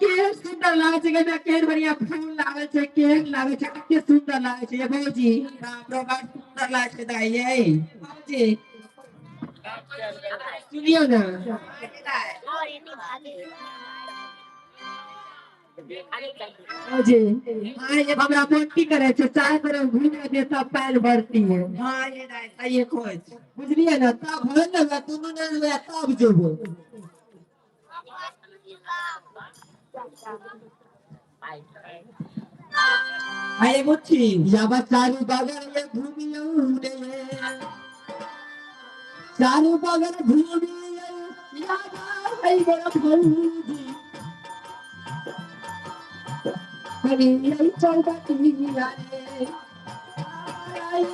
केहन सुंदर लागै छै, एहिमे केहन बढ़िया फूल लागल छै, केहन लागै छै, कते सुंदर लागै छै ये भौजी। बाप रे, बड़ सुंदर लागै छै दाइ यै। भौजी सुनियौ ने। भौजी हाँ ये। हमरा मोन की करै छै, चाहे तरफ घूमे दे सब पानि भरती है। हाँ ये दाइ, सहिए कहै छी। बुझलियै ने, तब भर ने दुनू ने तब जेबो। हाँ ये बुच्ची। याबा चारू बगल ये घूमियौ रे, चारू बगल घूमियौ याबा है बड़ा भौजी, अरे यही चौबटिया रे, आई